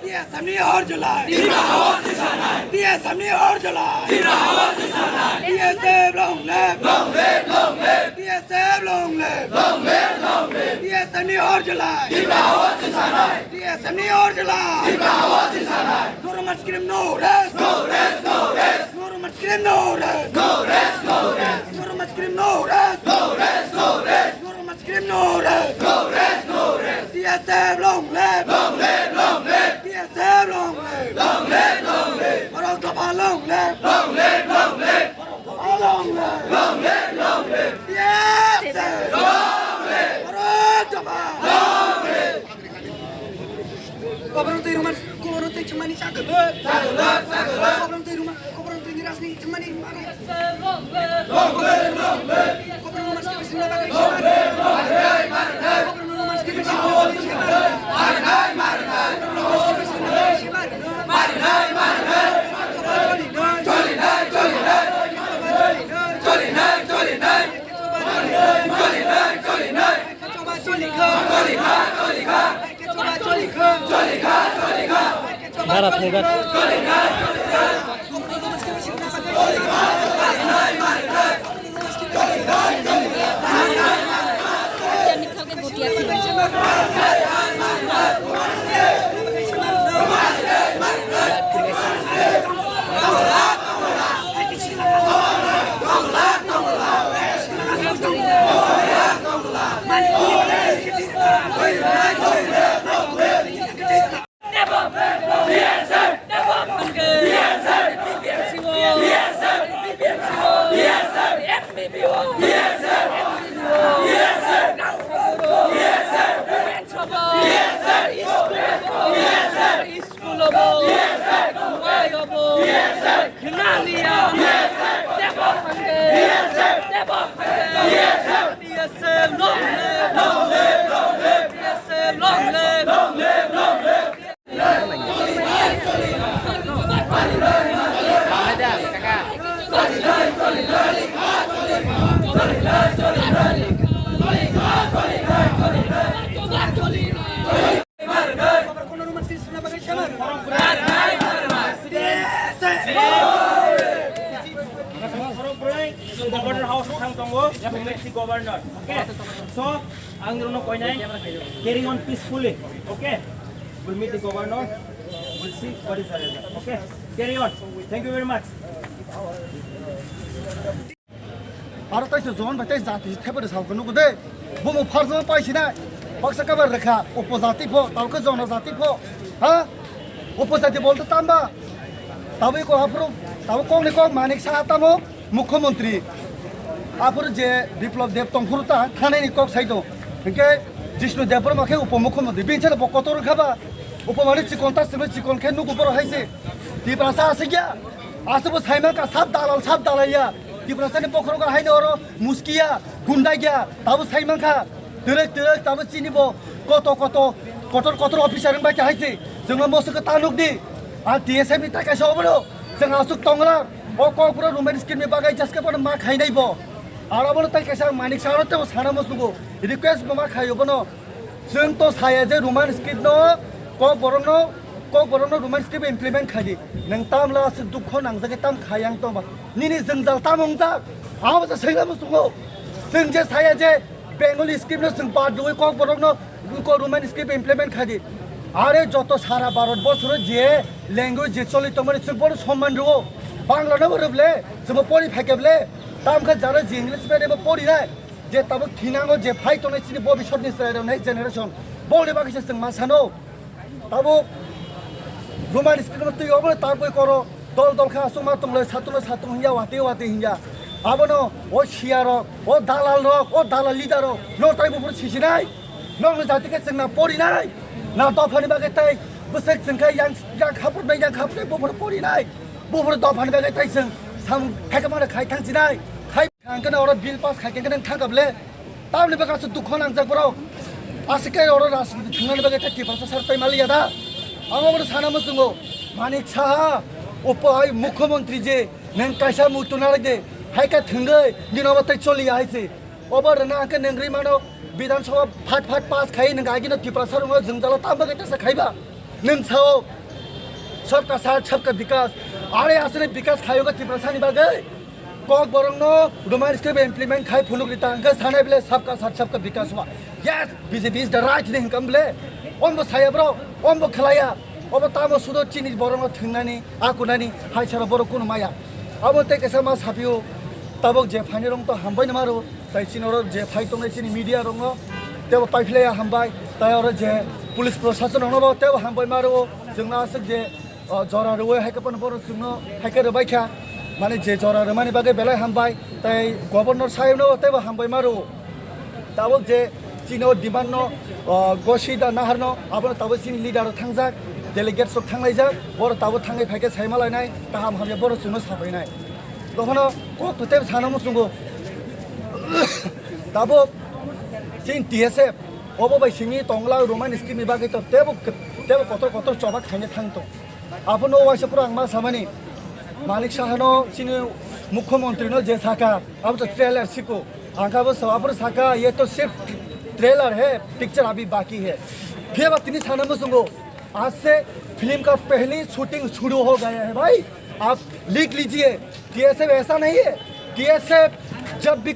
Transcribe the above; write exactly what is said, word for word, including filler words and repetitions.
T S F ni hor jalai. T S F ni hor jalai. T S F long live. Long live, long live. T S F long live. Long live, long live. T S F ni hor jalai. T S F ni hor jalai. No Roman script, no rest. No rest, no rest. No Roman script, no rest. No rest, no rest. No Roman script, no rest. No rest, no rest. No Roman script, no rest. No rest, no rest. T S F long live. Long live, long live. T S F long live. Long live, long live. Borok dopha long live. Long live, long live. Borok dopha long live. Long live, long live. T S F long live. Borok dopha long live. Koborok twi rwma, koborok twi chumani chakha. Chakha, chakha. Koborok twi rwma, koborok twi ni rasni chumani mare. Koborok rwma skip sin na bagwi. Koborok rwma skip sin na bagwi. Choli nai, choli nai. Choli nai, choli nai. Choli nai, choli nai. Choli nai, choli nai. Bara phuga. School of all, why of all, Himalaya, Debo Pande, Debo Pande, T S F long live, long live, long live, T S F long live, long live, long live. Governor House thang tongo, Deputy Governor. Okay. So, ang nirokno koinai, carry on peacefully. Okay. We'll meet the governor. We'll see what is the result. Okay. Carry on. Thank you very much. Aro taisa John bai tai jati thepare sao khe nugo de. Bumo pharjama paisinai. Baksa kabar rekha, upojati pho, tao khe jonojati pho. Ha? Upojati bolte tamba. Tabui ko aphuru, tabo kokni kok Manik Saha tamo, Mukhyamantri. Aphuru je Biplab Deb tongphuru ta, thanai ni kok sai do. Hinkhe Jishnu Debbarma khe upomukhyamantri. Bini salo bo kotor wngkha ba. Upomani chikon ta simi chikon khe nugo borok hai se. Tiprasa aswk ya. Aswk bo saimankha sab dalal, sab dalal ya. Tiprasani bokhorogo haino oro muskiya, gundagya, tabo saimankha. Twrwk twrwk tabo chini bo koto koto, kotor kotor officer wngbai khe hai se. Chwngno moswkhe ta nukdi. Ang T S F ni ta kaisa obono. Chwng aswk tongla. O kokborok Roman script ni bagwi jaske bono ma khainai bo. Aro bono tai kaisa Manik Saha aro tebo sana musugo. Request bo ma khaio bono. Chwng to saya je Roman script no, kokborok no, kokborok no Roman script implement khai di. Nwng tam la aswk dukho nangjagwi tam khai ang tongba. Nini jwngjal tam wngjak. Abo je swngna musugo. Chwng je saya je Bengali script no chwng bad rwui kokborok no ko Roman script implement khai di. Are joto sara Bharat borsoro je language je choli tongmani chwng bono somman rwo. Bangla no rwble, chwngbo pori phaikable. Tamkha jara je English medium bo pori nai. Je tabuk thinango je phai tongnai chini bobisotni chwrairok next generation. Boni bagwi se chwng ma sano. Tabuk Roman script no twi obo tabuk koro dol dol kha aswk ma tonglai satung satung hinya wati wati hinya. Abono o siyarok, o dalalrok, o dalal leaderrok no tai buphuru sisinai. Nokni jati khe chwngna porinai. Na dophani bagwi tai bwswk chwngkha yang, yang khapurbai, yang khapurbai buphuru porinai. Buphuru dophani bagwi tai chwng samung khaikhe mano khai thangsinai. Khai Ang khe oro bill pass khai khe nang thangkha ble. Tamni bagwi aswk dukho nangjak borok. Aswk khe oro rajniti thwngnani bagwi khe Tiprasa sar tei maliya da. Ang obono sana muchungo. Manik Saha, upo hai mukhyamantri je nang kaisa muitu narai de. Hai khe thwngwi nini obo tei choliya hai se. Obo rwna ang khe nang ri mano Bidhan Sabha phat phat pass khai nang agino Tiprasa rwngno jwngjalo tam bagwi tesa khaiba. Nwng sao, sabka saath, sabka bikas. Are asle bikas khayoga Tiprasani bagwi. Kok borokno Roman script implement khai phunuk rita hwnkhe sanai bile sabka saath, sabka bikas wa. Yes, B J P is the right thing hwnkhe bile. Ombo saya bro, ombo khlaya. Obo tamo sudo chini borokno thwngnani, akunani, hai sara borok kunu maya. Abo tei kesa ma sapio, tabok je phaini rong to hambai namaru. Tai chini oro je phai tongnai chini media rokno tebo paiphlaiya hambai, tai oro je police proshashan rokno bo tebo hambai ma rwo, chwngno aswk je, o, jora rwui hai khe bono borok chwngno hai khe rwbai kha, mane je jora rwmani bagwi belai hambai, tai governor sahibno tebo hambai ma rwo. Tabuk je chini o demand no, o, gosi da naharno abono tabuk chini leader rok thangjak, delegates rok thanglaijak, borok tabuk thangwi phai khe saima lainai, kaham hamya borok chwngno sapainai. Tongphano kok to tebo sana muchungo. Tabuk chini T S F obo bai simi tongla Roman script ni bagwi to tebo, tebo kotor kotor choba khaina thang tong. Abono waisa pura ang ma samani Manik Saha no chini mukhyamantri no je saka abo to trailer siko. Ang kha bo sa-, aphuru saka, "Ye to sirf trailer hai, picture abhi baki hai." Phir ba tini sana muchungo, "Aaj se film ka pehli shooting shuru ho gaya hai bhai, aap likh lijiye." T S F aisa nahi hai. T S F jab bhi